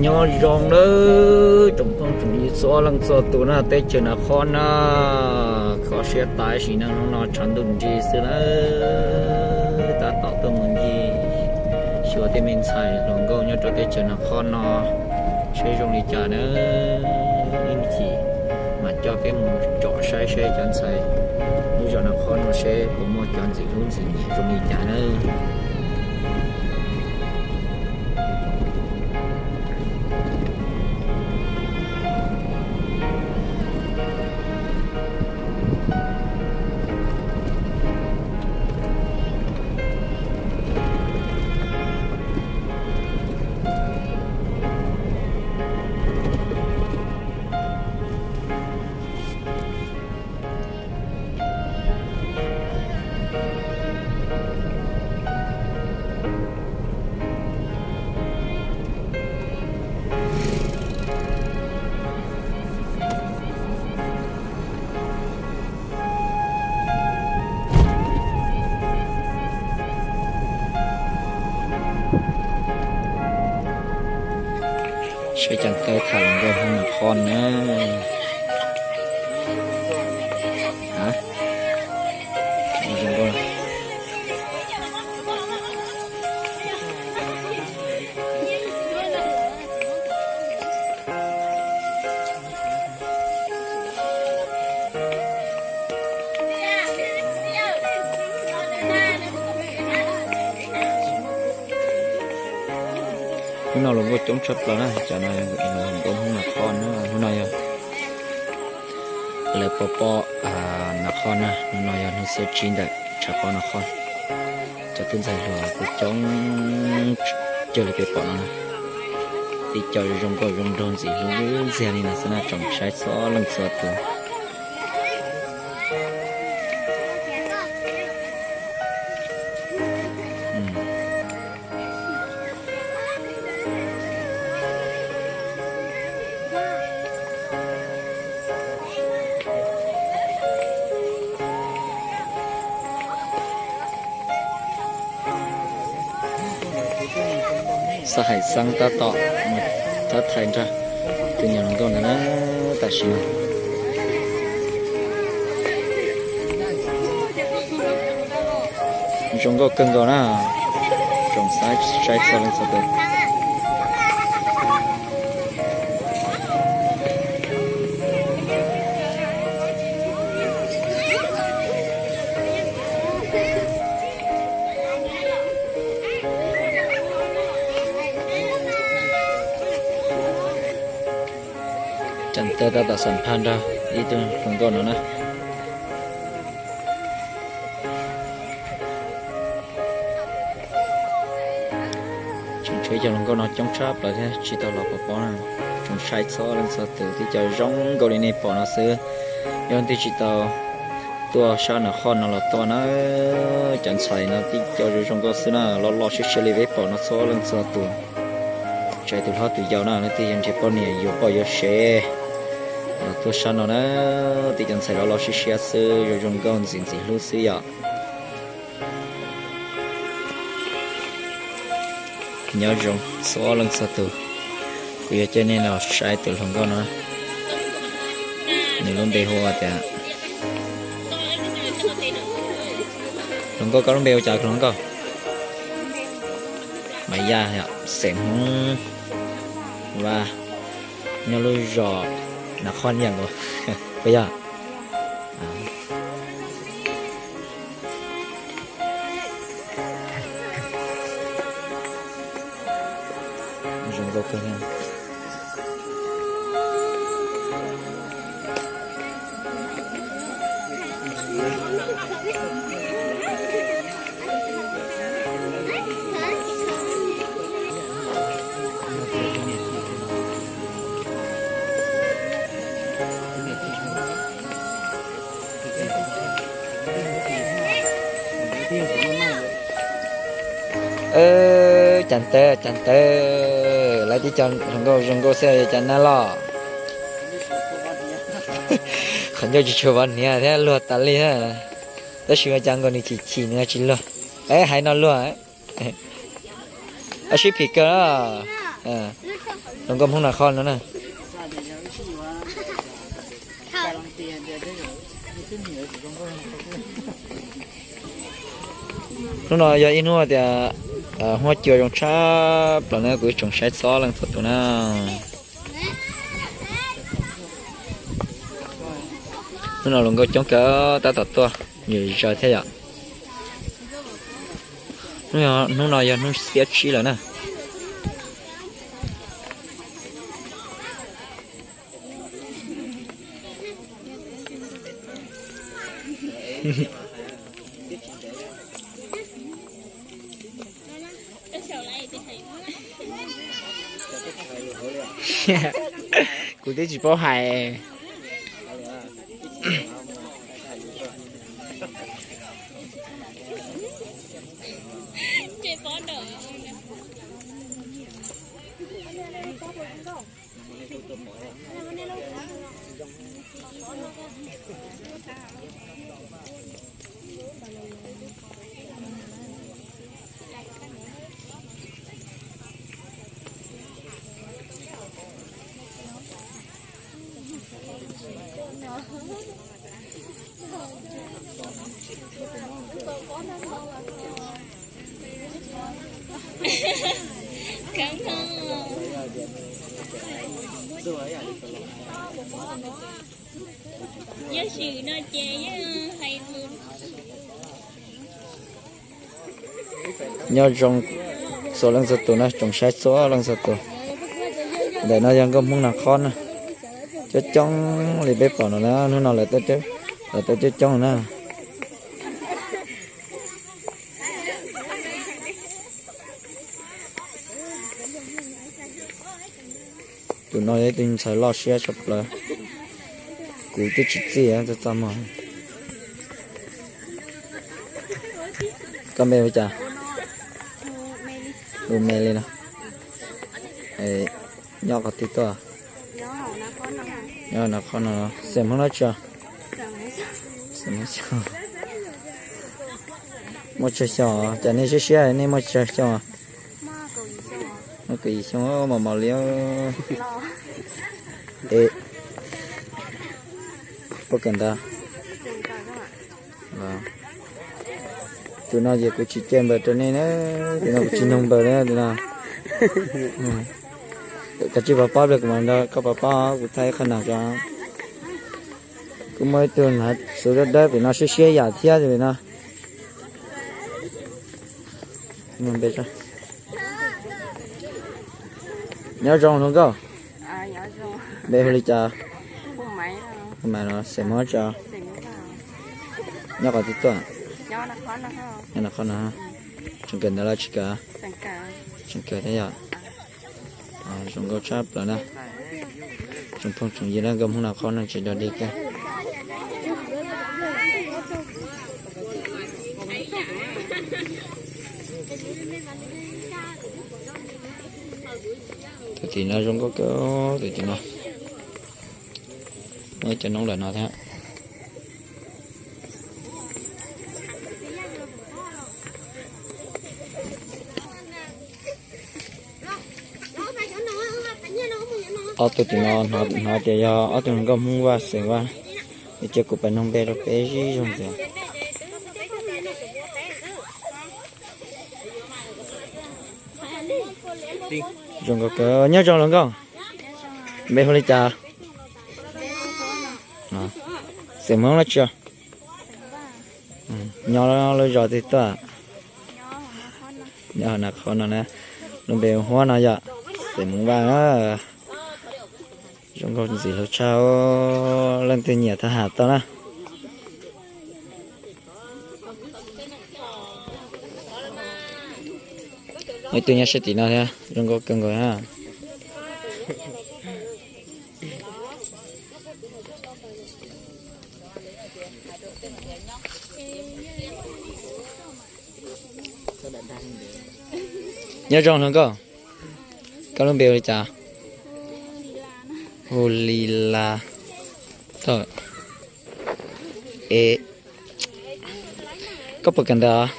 Nyob zoo nawb tsoom phooj tsoom ywg txhua leej txhua tus na, teb chaws Nas Khoos na, kho siab tas sim neej hnub no tshav ntuj nrig xwb na, tab tom tuaj mus ncig xyuas tej me ntxhais hluas nkauj nyob rau teb chaws Nas Khoos no seb zoo li cas na. Ib chim mam coj peb mus tsom saib seb cov ntxhais lub zos Nas Khoos no seb puas muaj cov ntxim hlub ntxim nyiam zoo li cas na. Saib cov ntxhais tham hluas nkauj hnub Nas Khoos na. Hnub no hluas nkauj coob tshaj plaws na, cov no hluas nkauj hnub Nas Khoos na, hnub no yog lawv pov pob Nas Khoos na, hnub no yog hnub xiab tsib ntawm tshav pob Nas Khoos. Cov tub ntxhais hluas kuj coob cuag li peb pom no na. Tib co zoo nkauj zoo nraug ntxim hlub ntxiag li no xwb na, tsoom saib txhua leej txhua tus. Xab Hais Xeeb tab tom mus thab thais nrog tus niam hluas nkauj ntawd na, tam sim no. Zoo nkauj kawg nkaus na, tsoom saib txhua leej txhua tus. Cov ntawd tab tom xam phaj nrog ib tug hluas nkauj no na. Tseem tshuav ib co hluas nkauj no coob tshaj plaws thiab tsis tau los pov pob na. Tsoom saib txhua leej txhua tus, tib co zoo nkauj li nej pom no xwb. Yog leej twg tsis tau tuaj sab Nas Khoos no los tuaj na, cov ntxhais no tib co zoo zoo nkauj xwb na, loj loj siab siab li peb pom no txhua leej txhua tus. Tsis hais tus hlob tus yau na, leej twg yog nrhiav poj niam yuav poj yuav sev los tuaj sab no na, tib co ntxhais loj loj siab siab xwb, zoo zoo nkauj ntxim ntxim hlub xwb yom. Nyob zoo txhua leej txhua tus, kuv yuav coj nej los saib tus hluas nkauj no. Nws lub npe hu ua tias, hluas nkauj, koj lub npe ua cas hluas nkauj? Mas Yaj, xeem Hmoob Vaj, nyob lub zos Nas Khoos Yaj nkaus, puas yog? Zoo nkauj kawg. Cas ntawd, cas ntawd, lawv tib co hluas nkauj zoo nkauj xwb, cas nag los? Qhov ncauj tsis tshua vov hniav thiab luag tas li na. Tab sis ua cas nkaus nws chim chim nws tsis luag. Hais no luag. Sib phim kawg. Zoo nkauj Hmoob Naj Qhob no na. Hnub no yog ib hnub tias huab cua zoo tshaj plaws na, kuv ib tsoom saib txhua leej txhua tus na. Hnub no hluas nkauj coob kawg tab tom tuaj, yam zaws thiab yom. Hnub no yog hnub xiab tsib lawm na. Kuv twb tsis paub hais. Yog sim no ces yeej hais mus. Nyob zoo txhua leej txhua tus na, tsoom saib txhua leej txhua tus. Ntawm no yog nkauj Hmoob Naj Qhob na, coob coob li peb pom no na, hnub no lawv tuaj coob coob na. Tus no yog ib tug ntxhais loj siab tshaj plaws, kuv twb tsis txij txaj muag. Koj npe hu cas? Hu Me li no. Nyob qhov twg tuaj? Nyob Naj Qhob no. Xeem Hmoob dab tsi? Xeem Hmoob Xyooj. Muaj tsawg xyoo? Cas nej siab siab nej muaj tsawg xyoo? Muaj kaum yim xyoo mos mos li. Es puas kawm ntawv? Tus no ces kuv tsis cia npaws rau nej na, tus no kuv tsis nug npaws na tus no. Kav tsij pab pab pliag kuv mam nrog koj pab pab, kuv thaij ib qho nas tso. Kuj muaj ib tug hnav xuv dawb dawb pem no siab siab yam thiab li no. Nyob zoo hluas nkauj. Npe hu li cas? Xeem Hmoob dab tsi? Nyob qhov twg tuaj? Nyob Naj Qhob no. Tseem kawm ntawv los tsis kawm? Tseem kawm thiab yom. Zoo nkauj tshaj plaws na. Tsoom phooj tsoom ywg na, nkauj Hmoob Naj Qhob no tsis dog dig kiag. Tus tim no zoo nkauj kawg, tus tim no muaj ib co noob lawm no thiab. Ob tug tim no hnov tias yog ob tug hluas nkauj Hmoob Vaj xeem Vaj, es cia kuv pab nug npe rau peb zib zoo ntxiv. Zoo nkauj kawg, nyob zoo hluas nkauj. Npe hu li cas? Xeem Hmoob dab tsi? Nyob lub zos twg tuaj? Nyob Naj Qhob no na. Lub npe Huab no yom. Xeem Hmoob Vaj. Zoo nkauj ntxim hlub tshaj, leej twg nyiam thov ham tau na. Ib tug nyob sab tim no thiab, zoo nkauj kawg nkaus na. Nyob zoo hluas nkauj, koj lub npe hu li cas? Hu Li Las. Es koj puas kawm ntawv?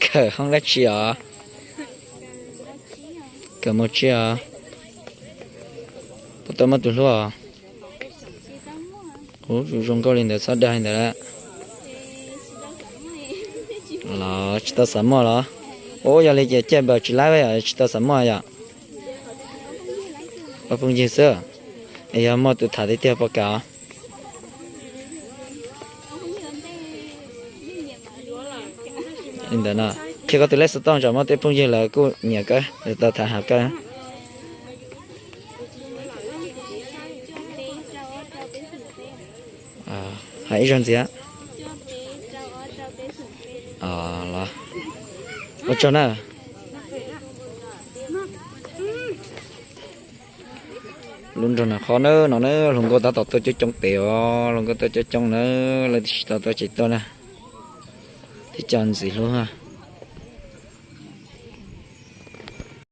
Kawm hoob dab tsi os? Kawm mus tsi os? Puas tau muaj tus hlub os? Ub, zoo nkauj li ntawd txhob dag li ntawd lawm. Los tsis tau xav muaj los? Ub, yog li ces caij npaws tsis laib yom, tsis tau xav muaj yom. Ua phooj ywg xwb. Es yog muaj tus tham tiag tiag puas kam? Li ntawd no, qhia koj tus lej xov tooj tsam muaj tej phooj ywg lawv kuj nyiam kawg, lawv tau tham hais kawg. Hais ib zaug ntxiv. Los, ua tsaug na. Lub nroog no qhov na no na, hluas nkauj tab tom tuaj coob coob pem os, hluas nkauj tuaj coob coob na, lawv tsis tau tuaj ces tuaj na. Tib co ntxim hlub.